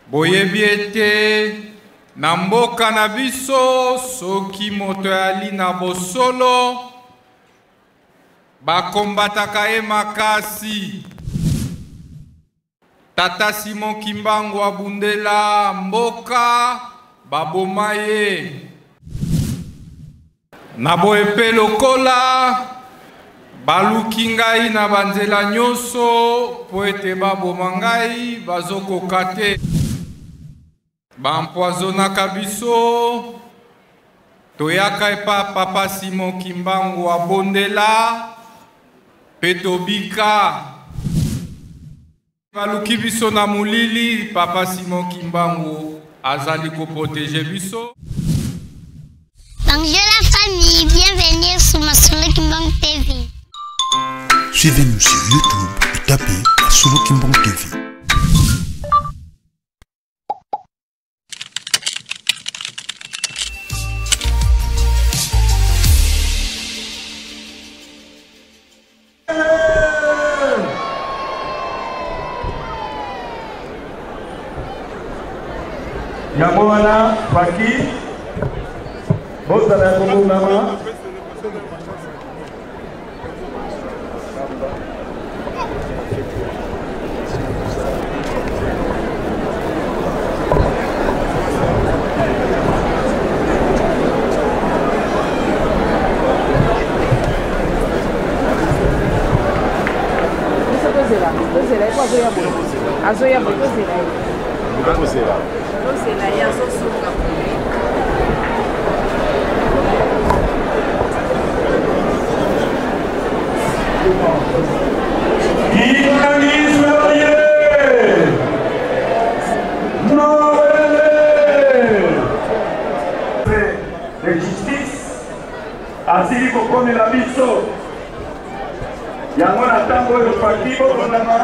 Boyebi ete na mboka na biso soki moto ayali na bosolo bakombataka ye makasi. Tata Simon Kimbangu abundela mboka baboma ye. Na boye mpe lokola baluki ngai na banzela nyonso mpo ete baboma ngai, bazokoka te. Ba-empoisonnaka biso, toyaka epa Papa Simon Kimbangu abondela mpe tobika. Baluki biso na molili, Papa Simon Kimbangu azali ko proteger biso. Bonjour la famille, bienvenue sur Masolo Kimbangu TV. Suivez-nous sur YouTube et tapez Masolo Kimbangu TV. Yango wana faki bozala ya kobongama. Azoya boye, tozela ye, tozela ye, azosunga boye. De justice asili kokomela biso yango na ntango oyo faki bokondama.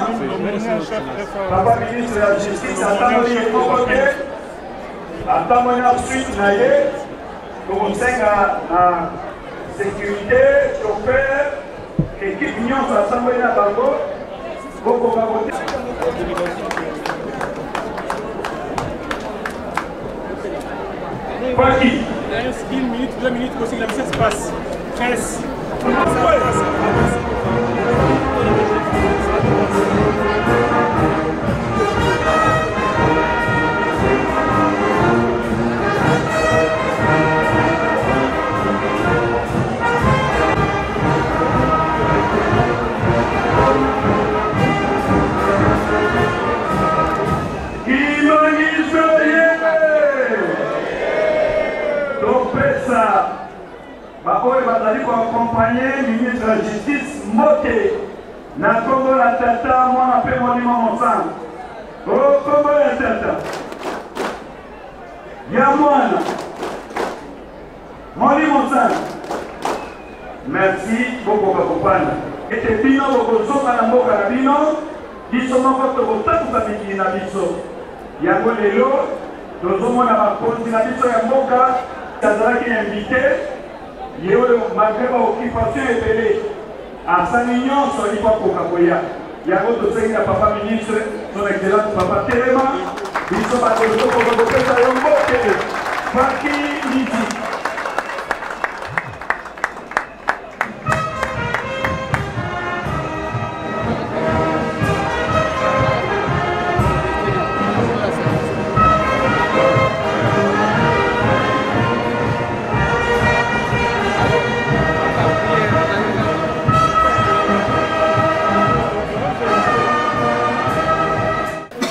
Papa ministre ya justice atamboli ye moko te, atamboli na suite na ye. Tokosenga na sécurité, chauffeur, équipe nyonso atamboli na bango, bokoka kote. Faki. Une minute, 2 minutes, possible, la mission se passe. Presse. Kimbanguisme ye! Topesa baoyo bazali koaccompagne ministre ya justice mbote na nkombo na Tata, Mwana mpe Molimo Mosantu. O nkombo ya Tata, ya Mwana, Molimo Santu. Merci, bokoka kopanda ete bino bokozonga na mboka na bino, biso moko tokotambusa mikili na biso. Yango lelo tozomona bakonzi na biso ya mboka azalaki invité ye oyo, malgré baoccupation ebele, asali nyonso ifo akoka koya. Yango tosengi na papa ministre, son excellence papa telema, biso bato tokoka kopesa yo mbote, Faki Miti.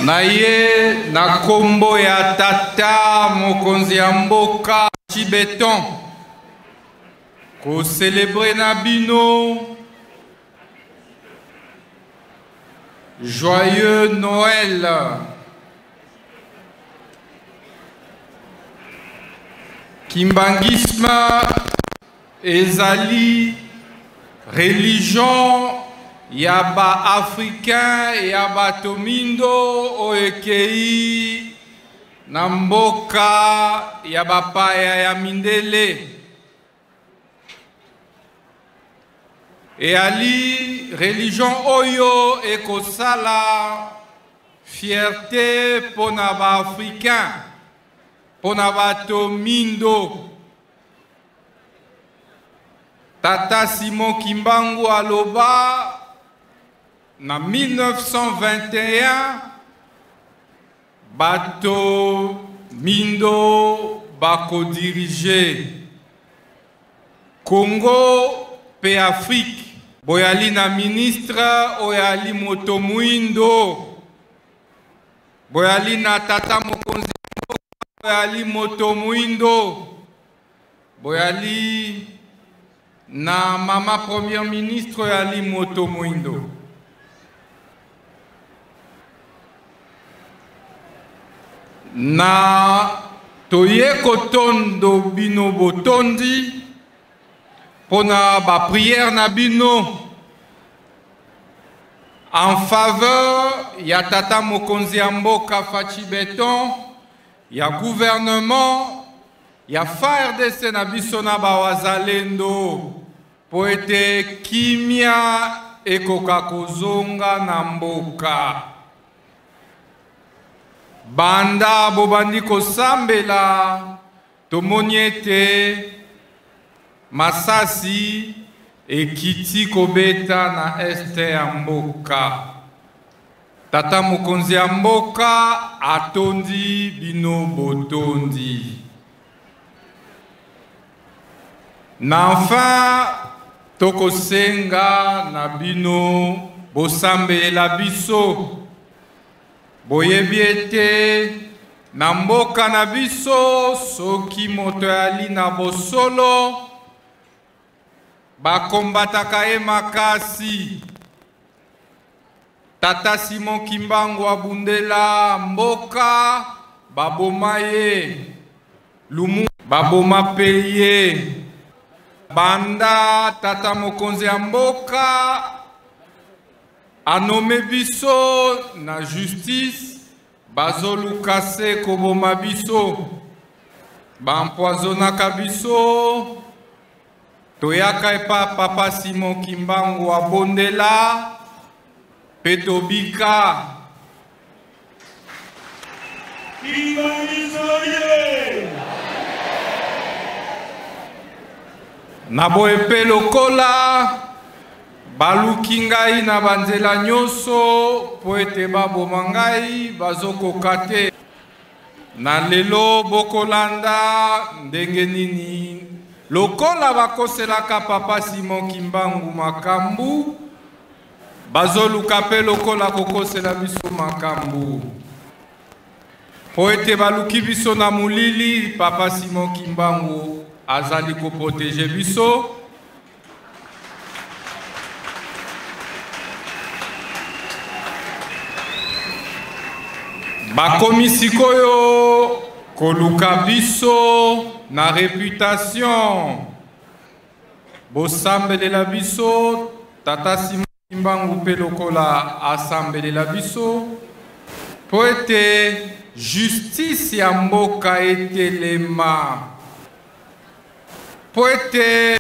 Na ye na kombo ya tata mokonzi ya mboka Chibeton kocelebre na bino joyeux Noël. Kimbanguisme ezali religion ya ba-africain, ya bato mindo oyo ekei na mboka ya bapaya ya mindele. Eyali religion oyo ekosala Fierté mpo na ba-Africain, mpo na bato mindo. Tata Simon Kimbangu aloba na 1921 bato mindo bakodirige Congo pe Afrique. Boyali na ministre oyo ali moto muindo. Boyali na tata mokonzi oyo ali moto muindo. Boyali na mama premier ministre oyo ali moto muindo. Na toye kotondo bino botondi pona ba prière na bino en faveur ya tata mokonzi ya mboka Fatshi Beton, ya gouvernement ya FARDC na biso na ba wazalendo po ete kimia ekoka kozonga na mboka. Banda bobandi kosambela, tomoni ete masasi ekiti kobeta na este ya mboka. Tata mokonzi ya mboka atondi bino botondi. Na enfin tokosenga na bino bosambela biso. Boyebi ete na mboka na biso soki moto ali na bosolo bakombataka ye makasi. Tata Simon Kimbangu abundela mboka baboma ye, Lumu baboma pe ye. Banda tata mokonzi ya mboka anome biso na justice, bazoluka se koboma biso, baempoisonnaka biso. Toyaka epa papa Simon Kimbangu abondela pe tobika. Na boye pe lokola baluki ngai na banzela nyonso po ete baboma ngai, bazokoka te. Na lelo bokolanda ndenge nini lokola bakoselaka papa Simon Kimbangu makambu, bazoluka pe lokola kokosela biso makambu. Po ete baluki biso na molili, papa Simon Kimbangu azali koprotege biso. Bakomi sikoyo koluka biso na reputation. Bosambelela biso, tata Simon Kimbangu pe lokola asambelela biso, po ete justice ya mboka etelema, po ete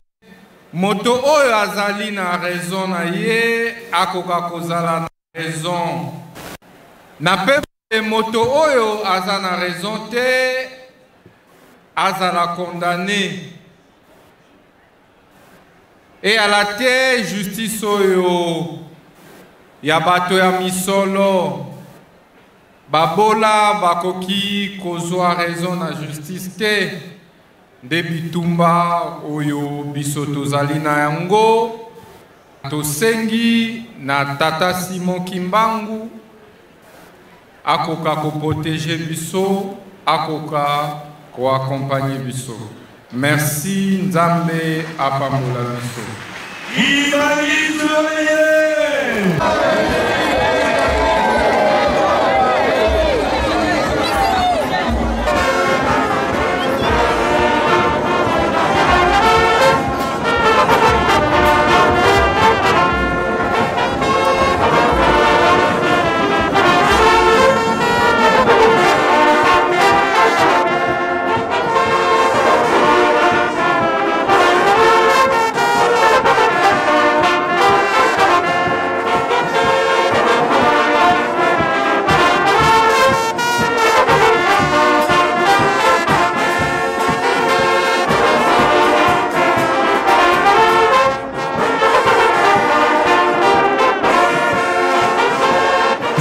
moto oyo azali na raison na ye akoka kozala na raison, na pe moto oyo aza na raison te azala condamné. Eyala te justice oyo ya bato ya misolo babola bakoki kozwa raison na justice te. Nde bitumba oyo biso tozali na yango, tosengi na tata Simon Kimbangu akoka koprotege biso, akoka koakompagne biso. Merci, Nzambe apambola biso.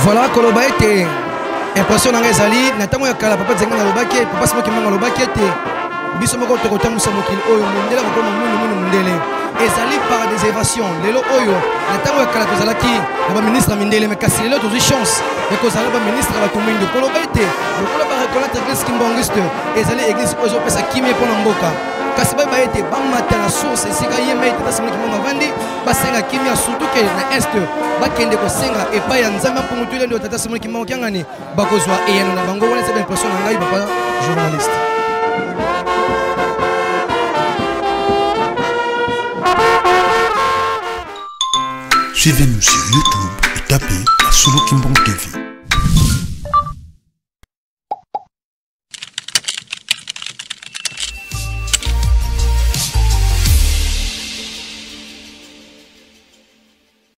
Voilà, koloba ete impression na ngai ezali na ntango ya kala, papa Nzenga alobaki, papa Simon Kimbangu alobaki ete biso moko tokotambwisa mokili oyo, mondele akokoma mwindu, mwindu mondele. Ezali par des évasions. Lelo oyo, na ntango ya kala tozalaki na baministre ya mindele, mais kasi lelo tozwi chance ya kozala na baministre ya bato mwindu. Koloba ete lokola bareconnaître église kimbanguiste ezali église oyo ezopesa kimia mpo na mboka, kasi bayeba ete bamata na source esika ye mai tata Simon Kimbangu avandi, basenga kimia, surtout ke na est bakende kosenga epai ya Nzambe Mpungu Tulendo, tata Simon Kimbangu Kiangani, bakozwa eyano na bango. Wana eza baimpression na ngai, papa journaliste. Suivez-nous sur YouTube et tapez Solo Kimbong TV.